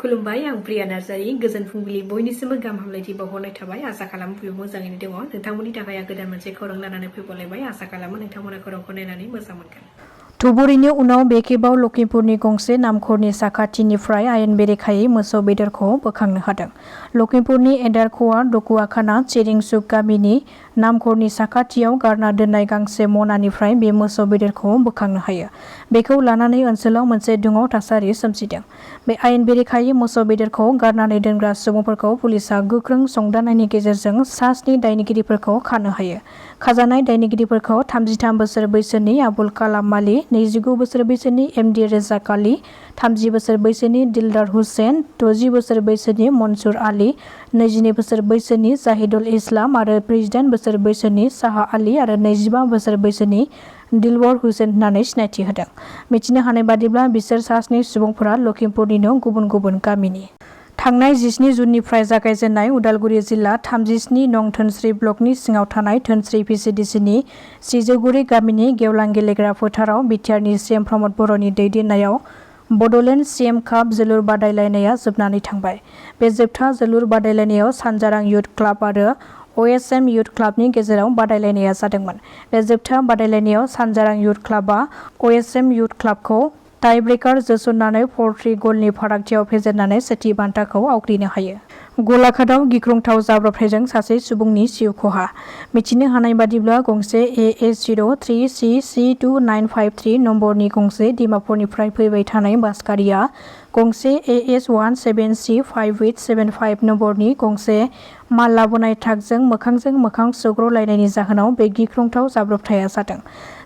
खुलुमबाय आं प्रिया नार्जारी गोजोन फुंबिलि बयनिसिमबो गाहाम हामलायथि बावहरनाय थाबाय आसा खालामो बयबो मोजाङैनो दङ नोंथांमोननि थाखाय आं गोदान मोनसे खौरां लानानै फैबावलायबाय आसा खालामो नोंथांमोना खौरांखौ नायनानै मोजां मोनगोन। धुबुरीनि उनाव बे खेबाव लखिमपुरनि गंसे नामखरनि साखाथिनिफ्राय आयेन बेरेखायै मोसौ बेदरखौ बोखांनो हादों। लखिमपुरनि एदारख'वा दकुवाखाना चिरिंसुक गामिनि नामखरनि साखाथियाव गारना दोननाय गांसे मनानिफ्राय बे मोसौ बेदरखौ बोखांनो हायो। बेखौ लानानै ओनसोलाव मोनसे दुङाव थासारि सोमजिदों। बे आयेन बेरेखायै मोसौ बेदरखौ गारनानै दोनग्रा सुबुंफोरखौ पुलिसआ गोख्रों संदाननायनि गेजेरजों सा-स्नि दायनिगिरिफोरखौ खानो हायो। खाजानाय दायनिगिरिफोरखौ 33 बोसोर बैसोनि आबुल कालाम माली, 29 बोसोर बैसोनि एमडी रेजाक आली, 30 बोसोर बैसोनि दिलदार हुसेन, 60 बोसोर बैसोनि मनसुर आली, 22 बोसोर बैसोनि जाहिदुल इस्लाम आरो 38 बोसोर बैसोनि साहा आली आरो 25 बोसोर बैसोनि दिलवर हुसेन होननानै सिनायथि होदों। मिथिनो हानाय बादिब्ला बिसोर सा-स्नि सुबुंफोरा लखिमपुरनिनो गुबुन गुबुन गामिनि। थांनाय 17 जुननिफ्राय जागायजेननाय उदालगुरि जिल्ला 37 नं धोनस्री ब्लकनि सिङाव थानाय धोनस्री भिसिडिसिनि सिजौगुरि गामिनि गेवलां गेलेग्रा फोथाराव बिटिआरनि सीएम प्रमद बर'नि दैदेननायाव बड'लेण्ड सीएम काप जोलुर बादायलायनाया जोबनानै थांबाय। बे जोबथा जोलुर बादायलायनायाव सानजारां युथ क्लाब आरो अएसएम युथ क्लाबनि गेजेराव बादायलायनाया जादोंमोन। बे जोबथा बादायलायनायाव सानजारां युथ क्लाबा अएसएम युथ क्लाबखौ टाइब्रेकार जोसननानै 4-3 गलनि फारागथियाव फेजेननानै सेथि बान्थाखौ आवग्रिनो हायो। गलाघाटआव गिख्रंथाव जाब्रबथायजों सासे सुबुंनि जिउ खहा। मिथिनो हानाय बादिब्ला गंसे AS03CC2953 नम्बरनि गंसे डिमापुरनिफ्राय फैबाय थानाय बास गारिया गंसे AS17C5875 नम्बरनि गंसे माल लाबोनाय ट्राकजों मोखांजों मोखां सौग्रावलायनायनि जाहोनाव बे गिख्रंथाव जाब्रबथाया जादों।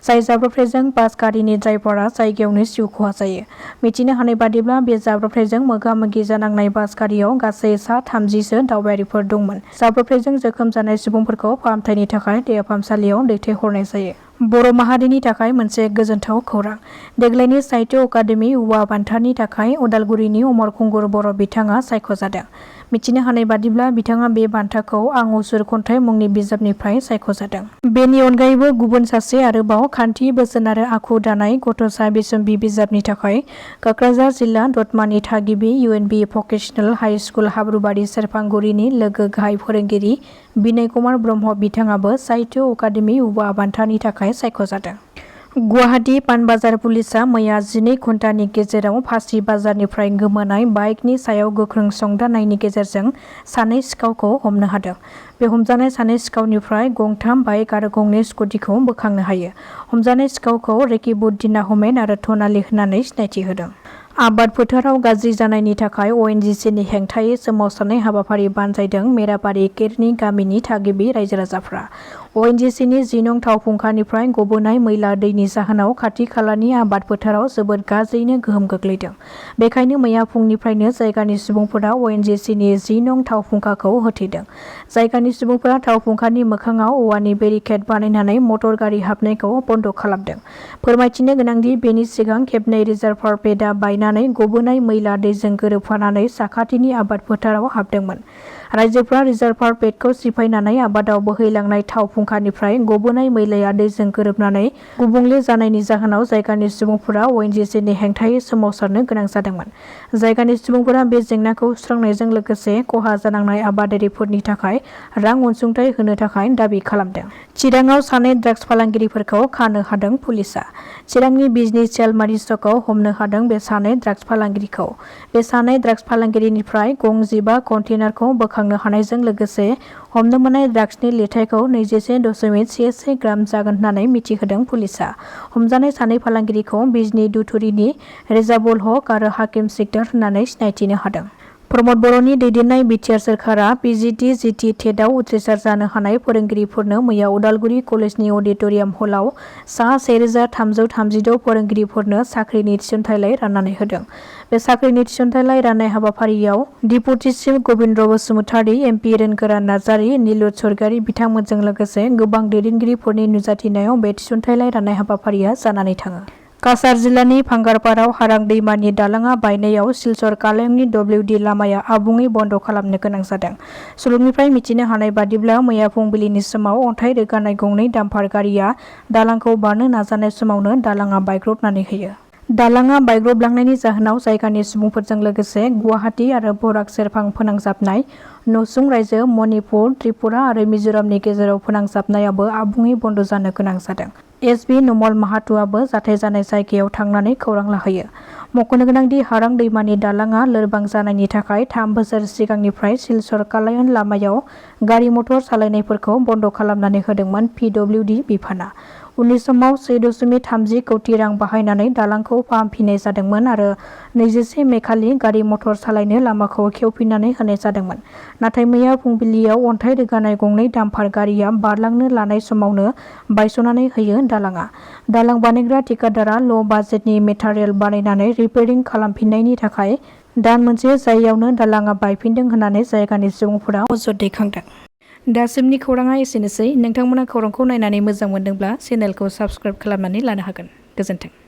जाय जाब्रबथायजों बास गारिनि ड्राइभारआ जायगायावनो जिउ खहा जायो। मिथिनो हानाय बादिब्ला बे जाब्रबथायजों मोगा-मोगि जानांनाय बास गारियाव गासै सा 30 दावबायारिफोर दंमोन। जाब्रबथायजों जोखोम जानाय सुबुंफोरखौ फाहामथायनि थाखाय देहा फाहामसालियाव दैथायहरनाय जायो। बर' माहारिनि थाखाय मोनसे गोजोनथाव खौरां। देग्लायनि साहित्य अकादेमि युवा बान्थानि थाखाय उदालगुरिनि अमर खुंगुर बर' बिथाङा सायख'जादों। मिथिनो हानाय बादिब्ला बिथाङा बे बान्थाखौ आं असुर खन्थाइ मुंनि बिजाबनिफ्राय सायख'जादों। बेनि अनगायैबो गुबुन सासे आरोबाव खान्थि बोसोन आरो आखु दानाय गथ'सा बिसम्बि बिजाबनि थाखाय क'क्राझार जिल्ला दतमानि थागिबि UNB vocational high school Habrubari सेरफांगुरिनि लोगो गाहाय फोरोंगिरि बिनय कुमार ब्रह्म बिथाङाबो साहित्य अकादेमि युवा बान्थानि थाखाय सायख'जादों। गुवाहाटी पानबाजार पुलिसआ मैया 12 घन्टानि गेजेराव फासि बाजारनिफ्राय गोमानाय बाइकनि सायाव गोख्रों संदाननायनि गेजेरजों सानै सिखावखौ हमनो हादों। बे हमजानाय सानै सिखावनिफ्राय गंथाम बाइक आरो गंनै स्कुटिखौ बोखांनो हायो। हमजानाय सिखावखौ रेकिबुद्दिन आहमेद आरो धनाली होननानै सिनायथि होदों। आबाद फोथाराव गाज्रि जानायनि थाखाय अएनजिसिनि हेंथायै सोमावसारनाय हाबाफारि बानजायदों मेराबारि केरनि गामिनि थागिबि रायजो-राजाफ्रा। अएनजिसिनि 10 नं थावफुंखानिफ्राय गबोनाय मैला दैनि जाहोनाव खाथि खालानि आबाद फोथाराव जोबोद गाज्रियैनो गोहोम गोग्लैदों। बेखायनो मैया फुंनिफ्रायनो जायगानि सुबुंफोरा अएनजिसिनि 10 नं थावफुंखाखौ होथेदों। जायगानि सुबुंफोरा थावफुंखानि मोखाङाव औवानि बेरिकेड बानायनानै मटर गारि हाबनायखौ बन्द' खालामदों। फोरमायथिनो गोनांदि बेनि सिगां खेबनै रिजार्भार पेडआ बायनानै गबोनाय मैला दैजों गोरोबफानानै साखाथिनि आबाद फोथाराव हाबदोंमोन। रायजोफ्रा रिजार्भार पेडखौ सिफायनानै आबादाव बोहैलांनाय थाव फुंखानिफ्राय गबोनाय मैलाया दैजों गोरोबनानै गुबुंले जानायनि जाहोनाव जायगानि सुबुंफोरा अएनजिसिनि हेंथायै सोमावसारनो गोनां जादोंमोन। जायगानि सुबुंफोरा बे जेंनाखौ सुस्रांनायजों लोगोसे खहा जानांनाय आबादारिफोरनि थाखाय रां अनसुंथाइ होनो थाखाय दाबि खालामदों। चिराङाव सानै ड्राग्स फालांगिरिफोरखौ खानो हादों पुलिसआ। चिरांनि बिजनी सियालमारी सकआव हमनो हादों बे सानै ड्राग्स फालांगिरिखौ। बे सानै ड्राग्स फालांगिरिनिफ्राय गं 15 कन्टेनारखौ बोखांनो हानायजों लोगोसे हमनो मोननाय ड्राग्सनि लिरथायखौ 21.11 ग्राम जागोन होननानै मिथिहोदों पुलिसआ। हमजानाय सानै फालांगिरिखौ बिजनी दुथुरिनि रेजाबुल हक आरो हाकिम सिकदार होननानै सिनायथिनो हादों। प्रमद बर'नि दैदेननाय बिटिआर सोरखारा पिजिटि जिटि टेटआव उथ्रिसार जानो हानाय फोरोंगिरिफोरनो मैया उदालगुरि कलेजनि अडिटरियाम हलाव सा 1336 फोरोंगिरिफोरनो साख्रिनि थिसनथाइलाइ राननानै होदों। बे साख्रिनि थिसनथाइलाइ राननाय हाबाफारियाव deputy chief Gobinda Basumatary, MP Rongora Narzary, Nilut Sargiary बिथांमोनजों लोगोसे गोबां दैदेनगिरिफोरनि नुजाथिनायाव बे थिसनथाइलाइ राननाय हाबाफारिया जानानै थाङो। काछार जिल्लानि भांगारपाराव हारां दैमानि दालाङा बायनायाव सिलचर कालायंनि WD लामाया आबुङै बन्द' खालामनो गोनां जादों। सुलुंनिफ्राय मिथिनो हानाय बादिब्ला मैया फुंबिलिनि समाव अन्थाइ रोगानाय गंनै डाम्पार गारिया दालांखौ बारनो नाजानाय समावनो दालाङा बायग्रबनानै होयो। दालाङा बायग्रबलांनायनि जाहोनाव जायगानि सुबुंफोरजों लोगोसे गुवाहाटी आरो बराक सेरफां फोनांजाबनाय नसुं रायजो मणिपुर, त्रिपुरा आरो मिजोरामनि गेजेराव फोनांजाबनायाबो आबुङै बन्द जानो गोनां जादों। एसबि नमल माहातुआबो जाथाय जानाय जायगायाव थांनानै खौरां लाहैयो। मख'नो गोनांदि हारां दैमानि दालाङा लोरबां जानायनि थाखाय 3 बोसोर सिगांनिफ्राय सिलचर कालायन लामायाव गारि मटर सालायनायफोरखौ बन्द खालामनानै होदोंमोन पिडब्लिउडि बिफाना। उननि समाव 1.30 कौटि रां बाहायनानै दालांखौ फाहामफिननाय जादोंमोन आरो 21 मे खालि गारि मटर सालायनो लामाखौ खेवफिननानै होनाय जादोंमोन। नाथाय मैया फुंबिलियाव अन्थाइ रोगानाय गंनै डाम्पार गारिया बारलांनो लानाय समावनो बायस'नानै होयो दालाङा। दालां बानायग्रा थिकादारआ ल' बाजेटनि मेटारियेल बानायनानै रिपेयारिं खालामफिननायनि थाखाय दान मोनसे जायैयावनो दालाङा बायफिन्दों होननानै जायगानि सुबुंफोरा अजद दैखांदों। दासिमनि खौराङा एसेनोसै। नोंथांमोना खौरांखौ नायनानै मोजां मोनदोंब्ला चेनेलखौ साबस्क्राइब खालामनानै लानो हागोन। गोजोन्थों।